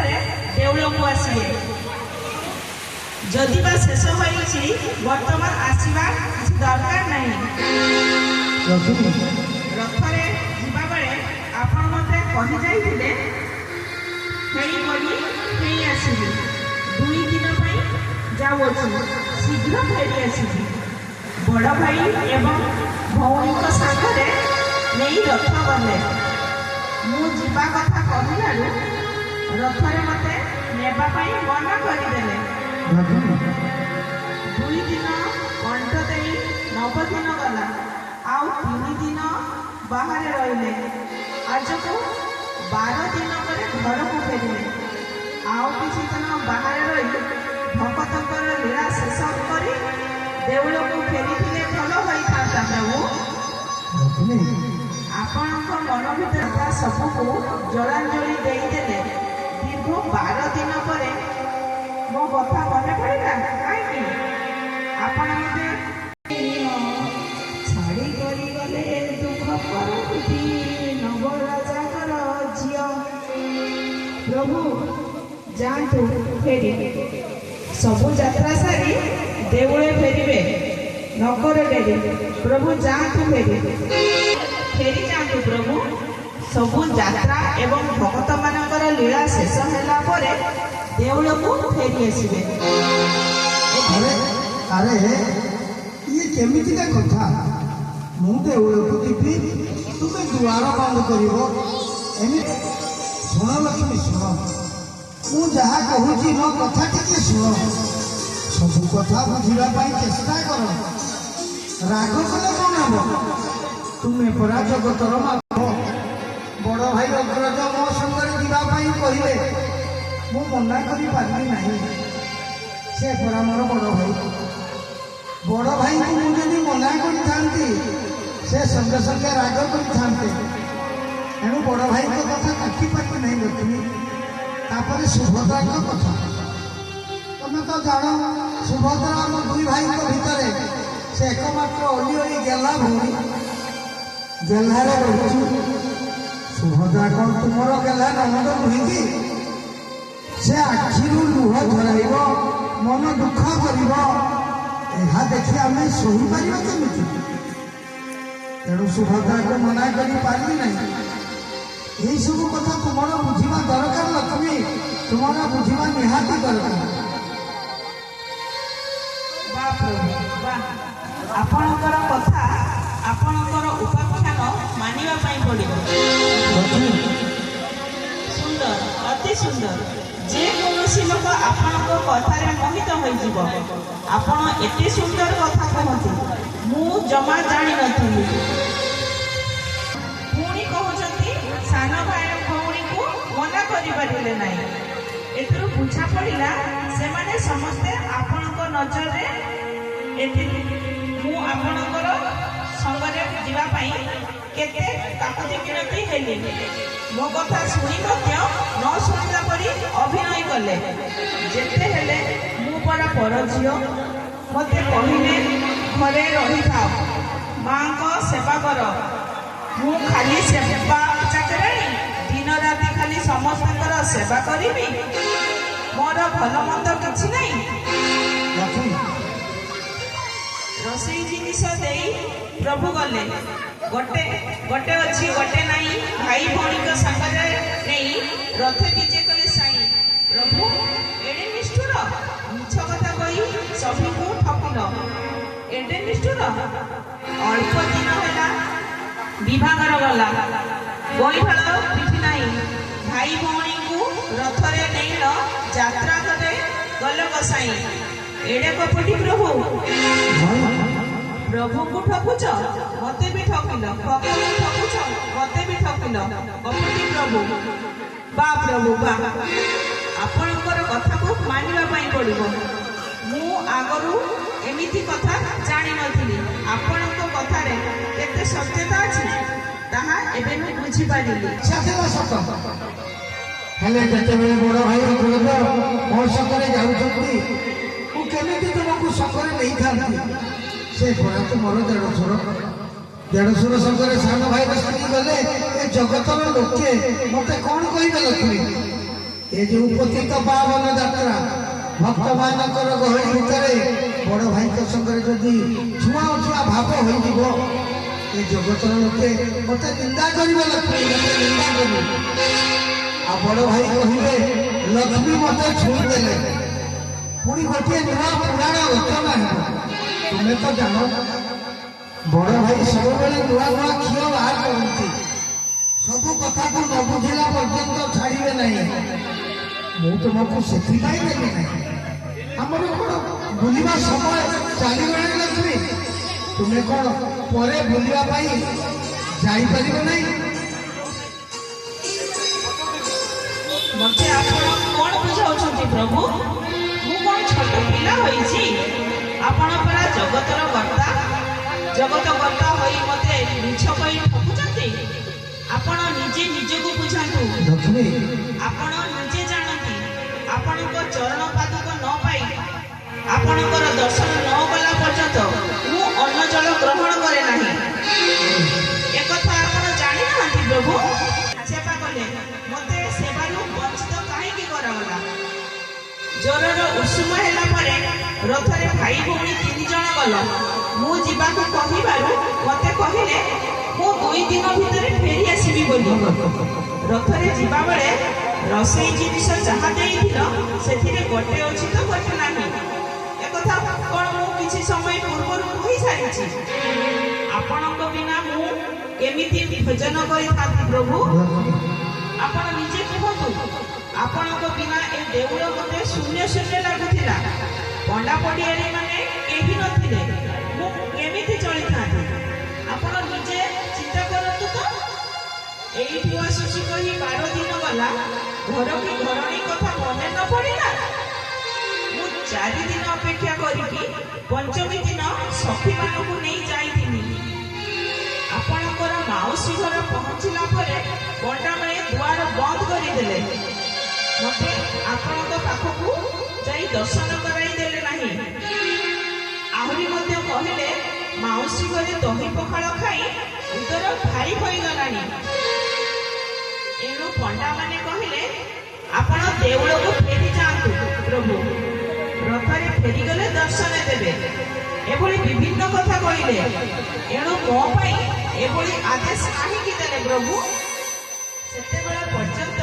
ପରେ ଦେଉଳକୁ ଆସିବେ। ଯଦି ବା ଶେଷ ହୋଇଛି, ବର୍ତ୍ତମାନ ଆସିବା କିଛି ଦରକାର ନାହିଁ। ଲକ୍ଷ୍ମୀ। ରଥରେ ଯିବାବେଳେ ଆପଣ ମୋତେ କହି ଯାଇଥିଲେ, ହେଇ ଗଲି ହେଇ ଆସିବି, 2 ଦିନ ପାଇଁ ଯାଉଅଛି, ଶୀଘ୍ର ଫେରି ଆସିବି। ବଡ଼ ଭାଇ ଏବଂ ଭଉଣୀଙ୍କ ସାଙ୍ଗରେ ନେଇ ରଥ ଗଲେ। ମୁଁ ଯିବା କଥା କହିଲାରୁ ରଥରେ ମୋତେ ନେବା ପାଇଁ ମନା କରିଦେଲେ। ଲକ୍ଷ୍ମୀ। 2 ଦିନ କଣ୍ଟ ଦେଇ 9 ଦିନ ଗଲା, ଆଉ 3 ଦିନ ବାହାରେ ରହିଲେ। ଆଜକୁ 12 ଦିନ ପରେ ଘରକୁ ଫେରିଲେ। ଆଉ କିଛି ଦିନ ବାହାରେ ରହି ଭକତଙ୍କର ଲୀଳା ଶେଷ କରି ଦେଉଳକୁ ଫେରିଥିଲେ ଭଲ ହୋଇଥାନ୍ତା ପ୍ରଭୁ। ଲକ୍ଷ୍ମୀ। ଆପଣଙ୍କ ମନ ଭିତରେ ଥିବା ସବୁକୁ ଜଳାଞ୍ଜଳି ଦେଇଦେଲେ। ଦୀର୍ଘ 12 ଦିନ ପରେ ମୋ କଥା ମନେ ପଡ଼ିଲା କାହିଁକି? ଆପଣ ମୋତେ ଛାଡ଼ି କରି ଗଲେ ଦୁଃଖ କରନ୍ତି ନବରାଜାଙ୍କର ଝିଅ। ପ୍ରଭୁ, ଯାଆନ୍ତୁ ଫେରି, ସବୁ ଯାତ୍ରା ସାରି ଦେଉଳେ ଫେରିବେ। ନକର ଡେରି ପ୍ରଭୁ, ଯାଆନ୍ତୁ ଫେରି, ଫେରି ଯାଆନ୍ତୁ ପ୍ରଭୁ। ସବୁ ଯାତ୍ରା ଏବଂ ଭକ୍ତମାନଙ୍କର ଲୀଳା ଶେଷ ହେଲା ପରେ ଦେଉଳକୁ ଫେରି ଆସିବେ। ଆରେ ଆରେ, ଇଏ କେମିତିକା କଥା? ମୁଁ ଦେଉଳକୁ ଯିବି, ତୁମେ ଦୁଆର ବନ୍ଦ କରିବ ଏମିତି? ଶୁଣ ଲକ୍ଷ୍ମୀ, ଶୁଣ, ମୁଁ ଯାହା କହୁଛି ମୋ କଥା ଟିକେ ଶୁଣ। ସବୁ କଥା ବୁଝିବା ପାଇଁ ଚେଷ୍ଟା କର। ରାଗ କଲେ କ'ଣ ହବ? ତୁମେ ପରା ଜଗତର ମାଧବ। ବଡ଼ ଭାଇ ଅଗ୍ରଜ ମୋ ସଙ୍ଗରେ ଯିବା ପାଇଁ କହିଲେ, ମୁଁ ମନା କରିପାରିଲି ନାହିଁ। ସେ ପରା ମୋର ବଡ଼ ଭାଇ। ବଡ଼ ଭାଇଙ୍କୁ ମୁଁ ଯଦି ମନା କରିଥାନ୍ତି, ସେ ସଙ୍ଗେ ସଙ୍ଗେ ରାଗ କରିଥାନ୍ତେ। ଏଣୁ ବଡ଼ ଭାଇଙ୍କ କଥା କାଟି ପାରିଲି ନାହିଁ ଲକ୍ଷ୍ମୀ। ତାପରେ ସୁଭଦ୍ରାଙ୍କ କଥା ତମେ ତ ଜାଣ। ସୁଭଦ୍ରା ଆମ ଦୁଇ ଭାଇଙ୍କ ଭିତରେ ସେ ଏକମାତ୍ର ଅଲି ଅଳି ଗେଲା ଭଉଣୀ। ଗେହ୍ଲାରେ ରହୁଛୁ। ସୁଭଦ୍ରା କ'ଣ ତୁମର ଗେହ୍ଲା ନଣନ୍ଦ ନୁହେଁ କି? ସେ ଆଖିରୁ ଲୁହ ଝରାଇବ, ମନ ଦୁଃଖ କରିବ, ଏହା ଦେଖି ଆମେ ସହିପାରିବା କେମିତି? ତେଣୁ ସୁଭଦ୍ରାକୁ ମନା କରିପାରିଲି ନାହିଁ। ଏଇସବୁ କଥା ତୁମର ବୁଝିବା ଦରକାର ଲକ୍ଷ୍ମୀ, ତୁମର ବୁଝିବା ନିହାତି ଦରକାର। ବାଃ ପ୍ରଭୁ ବାଃ, ଆପଣଙ୍କର କଥା, ଆପଣଙ୍କର ଉପାଖ୍ୟାନ ମାନିବା ପାଇଁ ପଡ଼ିବ। ଲକ୍ଷ୍ମୀ। ସୁନ୍ଦର, ଅତି ସୁନ୍ଦର। ଯେକୌଣସି ଲୋକ ଆପଣଙ୍କ କଥାରେ ମୋହିତ ହୋଇଯିବ। ଆପଣ ଏତେ ସୁନ୍ଦର କଥା କୁହନ୍ତି, ମୁଁ ଜମା ଜାଣିନଥିଲି। ପୁଣି କହୁଛନ୍ତି ସାନ ଭାଇ ଭଉଣୀକୁ ମନା କରିପାରିଲେ ନାହିଁ। ଏଥିରୁ ବୁଝା ପଡ଼ିଲା, ସେମାନେ ସମସ୍ତେ ଆପଣଙ୍କ ନଜରରେ। ଏଥିରୁ ମୁଁ ଆପଣଙ୍କର ସଙ୍ଗରେ ଯିବା ପାଇଁ କେତେ କାକୁତି ମିନତି ହେଲି। ମୋ କଥା ଶୁଣି ମଧ୍ୟ ନ ଶୁଣିଲା ପରି ଅଭିନୟ କଲେ। ଯେତେ ହେଲେ ମୁଁ ପରା ପର ଝିଅ। ମୋତେ କହିଲେ, ଘରେ ରହିଥାଅ, ମାଙ୍କ ସେବା କର। ମୁଁ ଖାଲି ସେବା ଚାକରାଣୀ? ଦିନ ରାତି ଖାଲି ସମସ୍ତଙ୍କର ସେବା କରିବି? ମୋର ଭଲ ମନ୍ଦ କିଛି ନାହିଁ? ଲକ୍ଷ୍ମୀ। ରୋଷେଇ ଜିନିଷ ଦେଇ ପ୍ରଭୁ ଗଲେ। ଗୋଟେ ଗୋଟେ ଅଛି, ଗୋଟେ ନାହିଁ, ଭାଇ ଭଉଣୀଙ୍କ ସାଙ୍ଗରେ ନେଇ ରଥେ ବିଜେ କଲେ ସାଇଁ। ପ୍ରଭୁ, ଏଡ଼େ ନିଷ୍ଠୁର? ମିଛ କଥା କହି ସଭିଙ୍କୁ ଠକିଲ। ଏଡ଼େ ନିଷ୍ଠୁର? ଅଳ୍ପ ଦିନ ହେଲା ବିଭାଘର ଗଲା, ଗଇଁଠାଳ ପିଠି ନାହିଁ। ଭାଇ ଭଉଣୀଙ୍କୁ ରଥରେ ନେଇଲ, ଯାତ୍ରା କଲେ ଗଲ ଗୋସାଇଁ। ଏଡ଼େ କପଟି ପ୍ରଭୁ? ପ୍ରଭୁଙ୍କୁ ଠକୁଛ, ମତେ ବି ଠକିଲ। ଭକ୍ତଙ୍କୁ ଠକୁଛ, ମତେ ବି ଠକିଲ। କପଟି ପ୍ରଭୁ। ବା ପ୍ରଭୁ ବା, ଆପଣଙ୍କର କଥାକୁ ମାନିବା ପାଇଁ ପଡ଼ିବ। ମୁଁ ଆଗରୁ ଏମିତି କଥା ଜାଣିନଥିଲି। ଆପଣଙ୍କ କଥାରେ କେତେ ସତ୍ୟତା ଅଛି, ତାହା ଏବେ ମୁଁ ବୁଝିପାରିଲି। ଇଚ୍ଛା ଥିଲା ସତ, ହେଲେ ଯେତେବେଳେ ବଡ଼ ଭାଇ ଅଗ୍ରଜ ମୋ ସଙ୍ଗରେ ଯାଉଛନ୍ତି, ମୁଁ କେମିତି ତୁମକୁ ସଙ୍ଗରେ ନେଇଥାନ୍ତି? ସେ ପରା ତୁମର ଦେଢ଼ଶୁର। ଦେଢ଼ଶୁର ସଙ୍ଗରେ ସାନ ଭାଇର ସ୍ତ୍ରୀ ଗଲେ ଏ ଜଗତର ଲୋକେ ମତେ କ'ଣ କହିବେ ଲକ୍ଷ୍ମୀ? ଏ ଯେଉଁ ପତିତ ପାବନ ଯାତ୍ରା, ଭକ୍ତମାନଙ୍କର ଗହଳି ଭିତରେ ବଡ଼ ଭାଇଙ୍କ ସଙ୍ଗରେ ଯଦି ଛୁଆଁ ଅଛୁଆଁ ଭାବ ହୋଇଯିବ, ଏ ଜଗତର ଲୋକେ ମତେ ନିନ୍ଦା କରିବେ ଲକ୍ଷ୍ମୀ, ମତେ ନିନ୍ଦା କରିବେ। ଆଉ ବଡ଼ ଭାଇ କହିବେ, ଲକ୍ଷ୍ମୀ ମତେ ଛୁଇଁ ଦେଲେ। ପୁଣି ଗୋଟିଏ ନୂଆ ପୁରାଣ ରଚନା ହେବ। ତୁମେ ତ ଜାଣ, ବଡ଼ ଭାଇ ସବୁବେଳେ ନୂଆ ନୂଆ ଖିଅ ବାହାର କରନ୍ତି। ସବୁ କଥାକୁ ନ ବୁଝିଲା ପର୍ଯ୍ୟନ୍ତ ଛାଡ଼ିବେ ନାହିଁ। ମୁଁ ତୁମକୁ ସେଥିପାଇଁ ଦେଲି ନାହିଁ। ଆମର କଣ ବୁଲିବା ସମୟ ଚାଲିଗଲାଣି ଲକ୍ଷ୍ମୀ? ତୁମେ କଣ ପରେ ବୁଲିବା ପାଇଁ ଯାଇପାରିବ ନାହିଁ? ମତେ ଆପଣ କଣ ବୁଝାଉଛନ୍ତି ପ୍ରଭୁ? ମୁଁ କଣ ଛୋଟ ପିଲା ହୋଇଛି? ଆପଣ ପରା ଜଗତର କର୍ତ୍ତା। ଜଗତ କର୍ତ୍ତା ହୋଇ ମତେ ମିଛ କହି ଠକୁଛନ୍ତି? ଆପଣ ନିଜେ ନିଜକୁ ବୁଝାନ୍ତୁ। ଲକ୍ଷ୍ମୀ, ଆପଣ ନିଜେ ଜାଣନ୍ତି, ଆପଣଙ୍କ ଚରଣ ପାଦୁକ ନ ପାଇ, ଆପଣଙ୍କର ଦର୍ଶନ ନ କଲା ପର୍ଯ୍ୟନ୍ତ ମୁଁ ଅନ୍ନ ଜଳ ଗ୍ରହଣ କରେ ନାହିଁ। ଏକଥା ଆପଣ ଜାଣିନାହାନ୍ତି ପ୍ରଭୁ? ସେବା କଲେ ମତେ ସେବାରୁ ବଞ୍ଚିତ କାହିଁକି କରାଗଲା? ଜ୍ୱରର ଉଷୁମ ହେଲା ପରେ ରଥରେ ଭାଇ ଭଉଣୀ 3 ଜଣ ଗଲ। ମୁଁ ଯିବାକୁ କହିବାରୁ ମତେ କହିଲେ ମୁଁ 2 ଦିନ ଭିତରେ ଫେରି ଆସିବି ବୋଲି। ରଥରେ ଯିବାବେଳେ ରୋଷେଇ ଜିନିଷ ଯାହା ଦେଇଥିଲ, ସେଥିରେ ଗୋଟେ ଅଛି ତ ଗୋଟେ ନାହିଁ। ଏକଥା କଣ ମୁଁ କିଛି ସମୟ ପୂର୍ବରୁ କହିସାରିଛି? ଆପଣଙ୍କ ବିନା ମୁଁ କେମିତି ଭୋଜନ କରିଥାନ୍ତି ପ୍ରଭୁ? ଆପଣ ନିଜେ କୁହନ୍ତୁ। ଆପଣଙ୍କ ବିନା ଏ ଦେଉଳ ମତେ ଶୂନ୍ୟ ଶୂନ୍ୟ ଲାଗୁଥିଲା। ପଣ୍ଡା ପଡ଼ିଆରୀ ମାନେ କେହି ନଥିଲେ, ମୁଁ କେମିତି ଚଳିଥାନ୍ତି? ଆପଣ ନିଜେ ଚିନ୍ତା କରନ୍ତୁ ତ। ଏଇଠୁ ଆସୁଛି କହି 12 ଦିନ ଗଲା, ଘର କି ଘରଣୀ କଥା ମନେ ନ ପଡ଼ିଲା? ମୁଁ 4 ଦିନ ଅପେକ୍ଷା କରିକି ପଞ୍ଚମୀ ଦିନ ସଖୀମାନଙ୍କୁ ନେଇ ଯାଇଥିଲି। ଆପଣଙ୍କର ମାଉସୀ ଘର ପହଞ୍ଚିଲା ପରେ ପଣ୍ଡାମାନେ ଦୁଆର ବନ୍ଦ କରିଦେଲେ। ମତେ ଆପଣଙ୍କ ପାଖକୁ ଯାଇ ଦର୍ଶନ କରାଇ ଦେଲେ ନାହିଁ। ଆହୁରି ମଧ୍ୟ କହିଲେ, ମାଉସୀ ଘରେ ଦହି ପଖାଳ ଖାଇ ଉଦର ଭାରି ହୋଇଗଲାଣି। ଏଣୁ ପଣ୍ଡାମାନେ କହିଲେ, ଆପଣ ଦେଉଳକୁ ଫେରି ଯାଆନ୍ତୁ ପ୍ରଭୁ, ରଥରେ ଫେରିଗଲେ ଦର୍ଶନ ଦେବେ। ଏଭଳି ବିଭିନ୍ନ କଥା କହିଲେ। ଏଣୁ ମୋ ପାଇଁ ଏଭଳି ଆଦେଶ କାହିଁକି ଦେଲେ ପ୍ରଭୁ? ସେତେବେଳେ ପର୍ଯ୍ୟନ୍ତ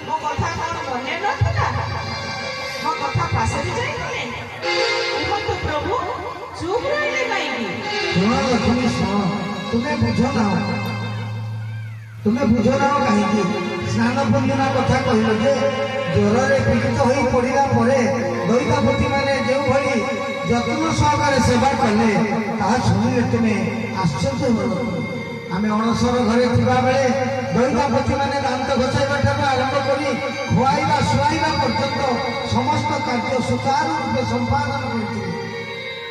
ମୋ କଥା କଣ ମନେ ନଥିଲା? ମୋ କଥା ପାଶୋରି ଯାଇଥିଲେ? କୁହନ୍ତୁ ପ୍ରଭୁ, ଚୁପ୍ ରହିଲେ କାହିଁକି? ଶୁଣ ଲକ୍ଷ୍ମୀ, ଶୁଣ। ତୁମେ ବୁଝ ନାହ, ତୁମେ ବୁଝ ନାହ କାହିଁକି? ସ୍ନାନ ପୂର୍ଣ୍ଣିମା କଥା କହିଲ ଯେ, ଜ୍ୱରରେ ପୀଡ଼ିତ ହୋଇ ପଡ଼ିଲା ପରେ ଦଇତାପତି ମାନେ ଯେଉଁଭଳି ଯତ୍ନ ସହକାରେ ସେବା କଲେ, ତାହା ଶୁଣିଲେ ତୁମେ ଆଶ୍ଚର୍ଯ୍ୟ ହେବ। ଆମେ ଅଣସର ଘରେ ଥିବାବେଳେ ଦଇତାପତି ମାନେ ଦାନ୍ତ ଘଷାଇବା ଠାରୁ ଆରମ୍ଭ କରି ଖୁଆଇବା ଶୁଆଇବା ପର୍ଯ୍ୟନ୍ତ ସମସ୍ତ କାର୍ଯ୍ୟ ସୁଚାରୁ ରୂପେ ସମ୍ପାଦନ କରିଥିଲେ।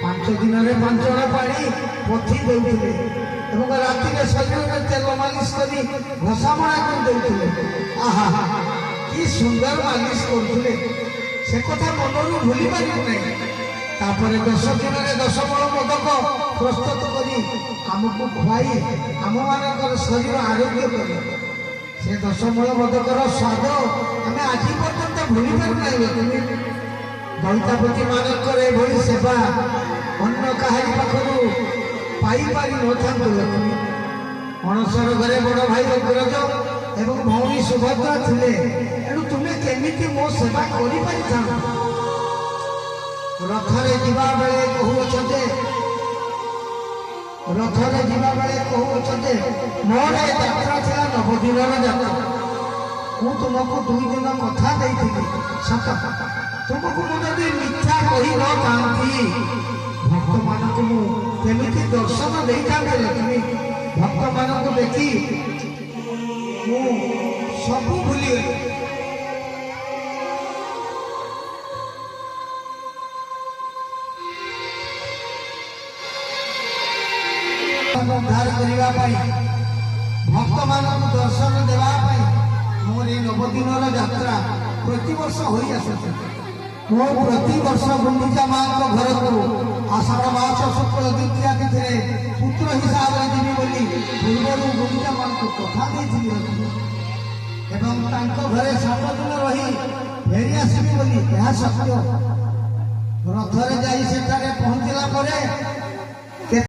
5 ଦିନରେ 5 ପାଣି ପୋଥି ଦେଉଥିଲେ ଏବଂ ରାତିରେ ଶରୀରରେ ତେଲ ମାଲିସ କରି ଘଷାମଣା କରି ଦେଉଥିଲେ। ଆହା, କି ସୁନ୍ଦର ମାଲିସ କରୁଥିଲେ, ସେ କଥା ମନରୁ ଭୁଲି ପାରିବୁ ନାହିଁ। ତାପରେ 10 ଦିନରେ 10 ମଳ ମୋଦକ ପ୍ରସ୍ତୁତ କରି ଆମକୁ ଖୁଆଇ ଆମମାନଙ୍କର ଶରୀର ଆରୋଗ୍ୟ କଲେ। ସେ 10 ମଳ ମୋଦକର ସ୍ୱାଦ ଆମେ ଆଜି ପର୍ଯ୍ୟନ୍ତ ଭୁଲି ପାରୁନାହିଁ ଲକ୍ଷ୍ମୀ। ଦଇତାପତି ମାନଙ୍କର ଏଭଳି ସେବା ଅନ୍ୟ କାହାରି ପାଖରୁ ପାଇପାରି ନଥାନ୍ତୁ ଲକ୍ଷ୍ମୀ। ଅଣସର ଘରେ ବଡ଼ ଭାଇ ଅଗ୍ରଜ ଏବଂ ଭଉଣୀ ସୁଭଦ୍ରା ଥିଲେ, ଏଣୁ ତୁମେ କେମିତି ମୋ ସେବା କରିପାରିଥାନ୍ତ? ରଥରେ ଯିବା ବେଳେ କହୁଅଛ ଯେ, ରଥରେ ଯିବା ବେଳେ କହୁଅଛ ଯେ, ମୋର ଏ ଯାତ୍ରା ଥିଲା ନବଦିନର ଯାତ୍ରା। ମୁଁ ତୁମକୁ 2 ଦିନ କଥା ଦେଇଥିଲି ସତ। ତୁମକୁ ମୁଁ ଯଦି ମିଥ୍ୟା କହି ନଥାନ୍ତି, ଭକ୍ତମାନଙ୍କୁ ମୁଁ କେମିତି ଦର୍ଶନ ଦେଇଥାନ୍ତି ଲକ୍ଷ୍ମୀ? ଭକ୍ତମାନଙ୍କୁ ଦେଖି ମୁଁ ସବୁ ଭୁଲିଗଲି। ଉଦ୍ଧାର କରିବା ପାଇଁ, ଭକ୍ତମାନଙ୍କୁ ଦର୍ଶନ ଦେବା ପାଇଁ ମୋର ଏ ନବଦିନର ଯାତ୍ରା ପ୍ରତିବର୍ଷ ହୋଇ ଆସୁଛି। ମୁଁ ପ୍ରତିବର୍ଷ ଗୁଣ୍ଡିଚା ମାଙ୍କ ଘରକୁ ଆଷାଢ଼ ମାସ ଶୁକ୍ଳ ଦ୍ୱିତୀୟା ତିଥିରେ ପୁତ୍ର ହିସାବରେ ଯିବି ବୋଲି ପୂର୍ବରୁ ଗୁଣ୍ଡିଚା ମାଙ୍କୁ କଥା ଦେଇଥିଲି ଏବଂ ତାଙ୍କ ଘରେ 7 ଦିନ ରହି ଏହା ସତ୍ୟ।